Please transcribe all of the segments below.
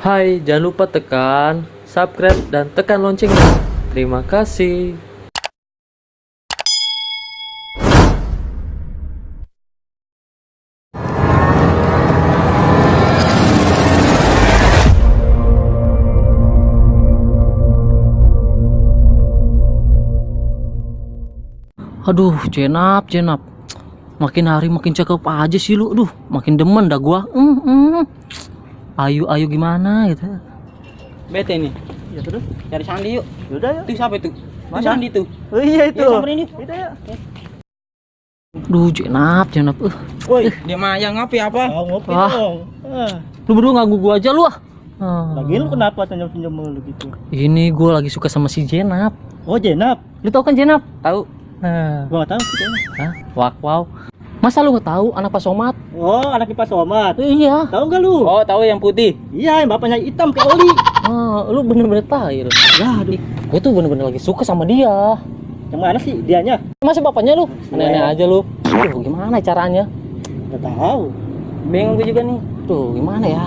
Hai, jangan lupa tekan subscribe dan tekan loncengnya. Terima kasih. Aduh, Jenap. Makin hari makin cakep aja sih lu. Aduh, makin demen dah gua. Ayu gimana gitu. Bete nih. Ya terus, Cari Sandi yuk. udah yuk. Itu siapa itu? Mana? Itu Sandi tuh. Oh iya itu. Ya, samperin yuk. Itu ya. Duh, Jenap. Woi, dia mah yang ngapi apa? Oh, ngopi Wah. dong. Lu berdua ganggu gua aja lu ah. Lagi lu kenapa senyum-senyum mulu gitu? Ini gua lagi suka sama si Jenap. Oh, Jenap. Lu tau kan Jenap? Tahu. Nah, Gua gak tahu sih kayaknya. hah? Wow. Masa lu nggak tahu anak Pak Somad? Oh, anak Pak Somad. Iya. Tahu gak lu? Oh, tahu yang putih. Iya, yang bapaknya hitam kayak oli. Lu bener-bener tahu. Lah, aduh. Gue tuh bener-bener lagi suka sama dia. Yang mana sih dianya? Masa bapaknya lu? Aneh-aneh aja lu. Duh, gimana caranya? Gak tahu. Bingung gue juga nih. Tuh, gimana ya?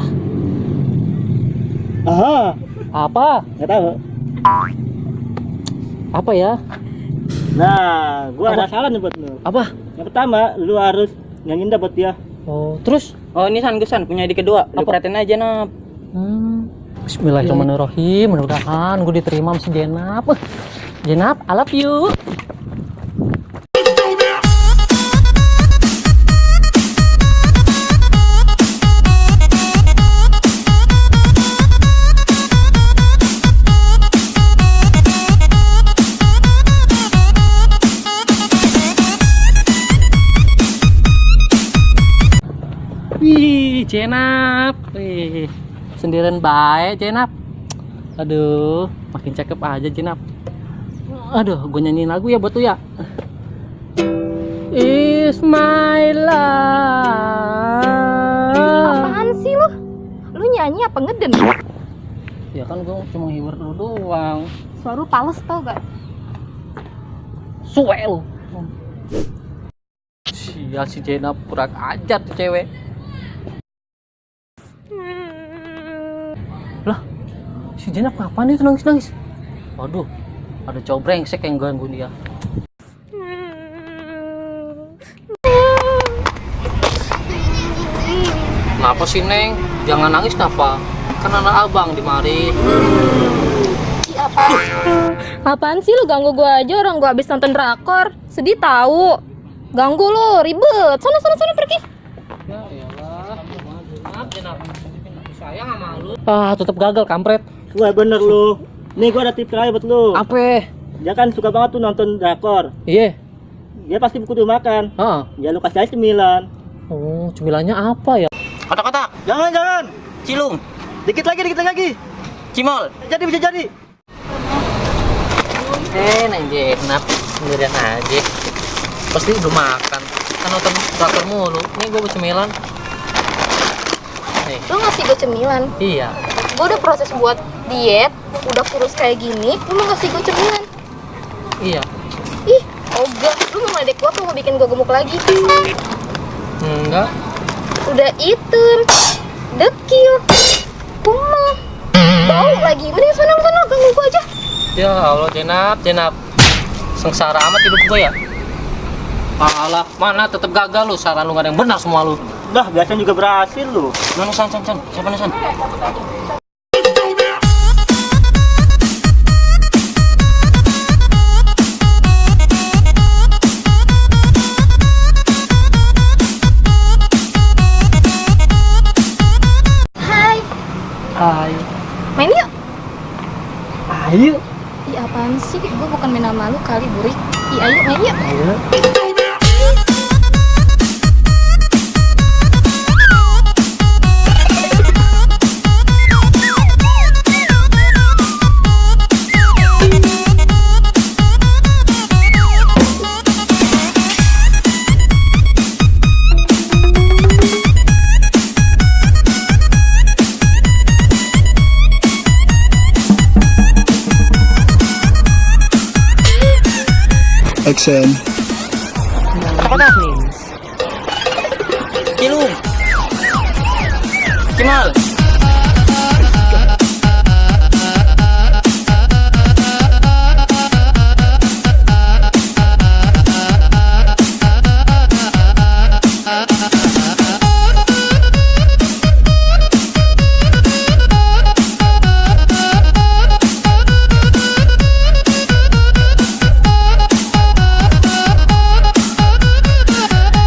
Aha, Apa? gak tahu. Apa ya? Nah, gua Apa? ada saran nih buat lu. Apa? Yang pertama, lu harus nyanyiin dah buat dia. Oh, terus? Oh, ini San punya adik kedua. Lu Apa? perhatiin aja, Nap. Bismillahirrahmanirrahim. Mudah-mudahan gue diterima sama si Jenap. Jenap, I love you. Wih, Jenap. Wih, sendirian baik Jenap. Aduh, makin cakep aja Jenap. Aduh, gue nyanyiin lagu ya buat lu ya. Is my love. Apaan sih lu? Lu nyanyi apa ngeden? Ya kan gue cuma hibur lu doang. Suara lu pales tau gak? Suwe lu. Sial si Jenap kurang ajar tuh cewek. Lah, si Jenap kapan itu nangis? Waduh, ada cowok brengsek yang ganggu dia. Kenapa sih Neng? Jangan nangis kenapa? Kan anak abang di mari. Apaan sih lu ganggu gua aja, orang gua habis nonton drakor. Sedih tahu. Ganggu lu, ribet. Sana pergi. Ya iyalah, Jenap. Sayang sama lu. Ah, tetap gagal kampret. Wah, bener lu. Nih, gua ada tips lain buat lu. Apa? Dia kan suka banget tuh nonton drakor. Iya. Dia pasti kudu makan. Ah. Ya lu kasih aja cemilan. Oh, cemilannya apa ya? Kotak-kotak. Jangan. Cilung. Dikit lagi. Cimol. Bisa jadi. Neng Jenap sendirian aja. Pasti udah makan. Kan nonton drakor mulu. Nih gue cemilan. Nih. Lu ngasih gua cemilan. Iya. Gua udah proses buat diet, udah kurus kayak gini, lu mau ngasih gua cemilan. Iya. Ih, ogah. Lu mau ngeledek gua apa mau bikin gua gemuk lagi? Enggak. Udah hitam, dekil, kumel, bau lagi. Mending sana ganggu gua aja. Ya Allah Jenap. Sengsara amat hidup gue ya. Alah, mana tetap gagal lu. Saran lu gak ada yang benar semua lu. Dah, biasanya juga berhasil lu. Mana San? Siapa nih San? Hai, Hai. main yuk. Ayo. Ih, apaan sih? Gua bukan main sama lu kali, burik. Ih, ayo main yuk. Ayo. Action. Kotak-kotak. Cilung. Cimol.